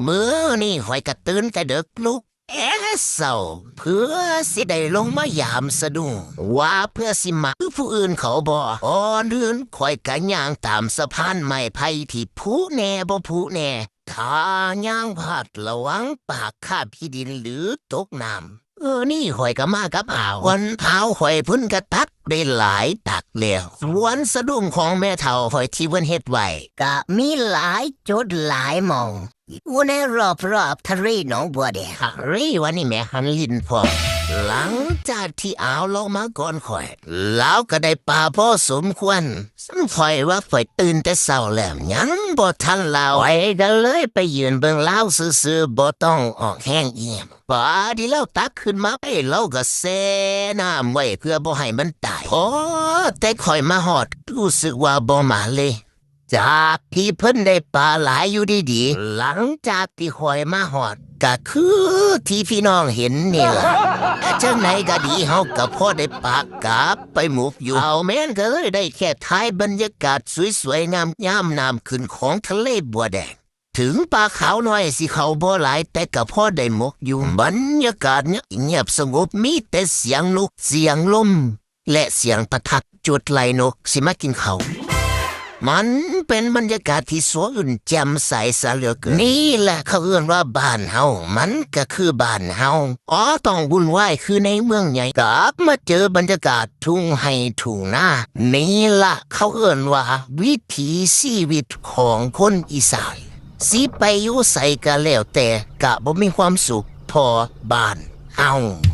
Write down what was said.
ມື້ນີ້ຂ້ອຍກໍຕື່ນແຕ່ເດິກ ລຸກແຕ່ເຊົ້າ ເພື່ອຊິໄດ້ລົງມາຢາມສະດຸ້ງ ວ່າເພື່ອຊິມັກຄືຜູ້ອື່ນເຂົາບໍ່. ກ່ອນອື່ນຂ້ອຍກໍຍ່າງຕາມສະພານໄມ້ໄຜ່ທີ່ຜຸແດ່ບໍ່ຜຸແດ່ ຖ້າຍ່າງພາດລະວັງປາກຄາບຂີ້ດິນ ຫຼື ຕົກນ້ຳ. ມື້ນີ້ຂ້ອຍກໍມາກັບອາວ ສ່ວນອາວຂ້ອຍເພິ່ນກໍຕັກໄດ້ຫຼາຍຕັກແລ້ວ ສ່ວນສະດຸ້ງຂອງແມ່ເຖົ້າຂ້ອຍທີ່ເພິ່ນເຮັດໄວ້ ກໍມີຫຼາຍຈຸດຫຼາຍໝ່ອງ ຢູ່ໃນລອບໆທະເລໜອງບົວແດງ ທະເລວ່ານີ້ແໝ່ ຫັນລິ້ນພ້ອມ. ຫຼັງຈາກທີ່ອາວລາວມາກ່ອນຂ້ອຍ ລາວກໍໄດ້ປາພໍສົມຄວນ ສ່ຳຂ້ອຍວ່າຂ້ອຍຕື່ນແຕ່ເຊົ້າແລ້ວ ຍັງບໍ່ທັນລາວ ຂ້ອຍກໍເລີຍໄປຢືນເບິ່ງລາວຊື່ໆ ບໍ່ຕ້ອງອອກແຮງອີ່ຫຍັງ. ປາທີ່ລາວຕັກຂຶ້ນມາໄດ້ ລາວກໍແຊ່ນ້ຳໄວ້ເພື່ອບໍ່ໃຫ້ມັນຕາຍ. ພໍແຕ່ຂ້ອຍມາຮອດ ຮູ້ສຶກວ່າບໍ່ໝານເລີຍ ຈາກທີ່ເພິ່ນໄດ້ປາຫຼາຍຢູ່ດີໆ. ຫຼັງຈາກທີ່ຂ້ອຍມາຮອດ ກໍຄືທີ່ພີ່ນ້ອງເຫັນນີ້ລະ ແຕ່ຈັ່ງໃດກໍດີ ເຮົາກໍພໍໄດ້ປາກັບໄປໝົກຢູ່. ອາວແມ່ນກໍເລີຍໄດ້ແຄ່ຖ່າຍບັນຍາກາດສວຍໆງາມໆ ຍາມນ້ຳຂຶ້ນຂອງທະເລບົວແດງ. ເຖິງປາຂາວນ້ອຍຊິເຂົ້າບໍ່ຫຼາຍ ແຕ່ກໍພໍໄດ້ໝົກຢູ່. ບັນຍາກາດງຽບສະຫງົບ ມີແຕ່ສຽງນົກ ສຽງລົມ ແລະ ສຽງປະທັດຈຸດໄລ່ນົກຊິມາກິນເຂົ້າ. ມັນເປັນບັນຍາກາດທີ່ສົດຊື່ນແຈ່ມໃສຊະເຫຼືອເກີນ. ນີ້ລະເຂົາເອີ້ນວ່າບ້ານເຮົາ ມັນກໍຄືບ້ານເຮົາ. ບໍ່ຕ້ອງວຸ່ນວາຍຄືໃນເມືອງໃຫຍ່ ກັບມາເຈີບັນຍາກາດ ທົ່ງໄຮ່ທົ່ງນາ. ນີ້ລະເຂົາເອີ້ນວ່າວິຖີຊີວິດຂອງຄົນອີສານ. ຊິໄປຢູ່ໃສກະແລ້ວແຕ່ ກະບໍ່ມີຄວາມສຸກທໍ່ບ້ານເຮົາ.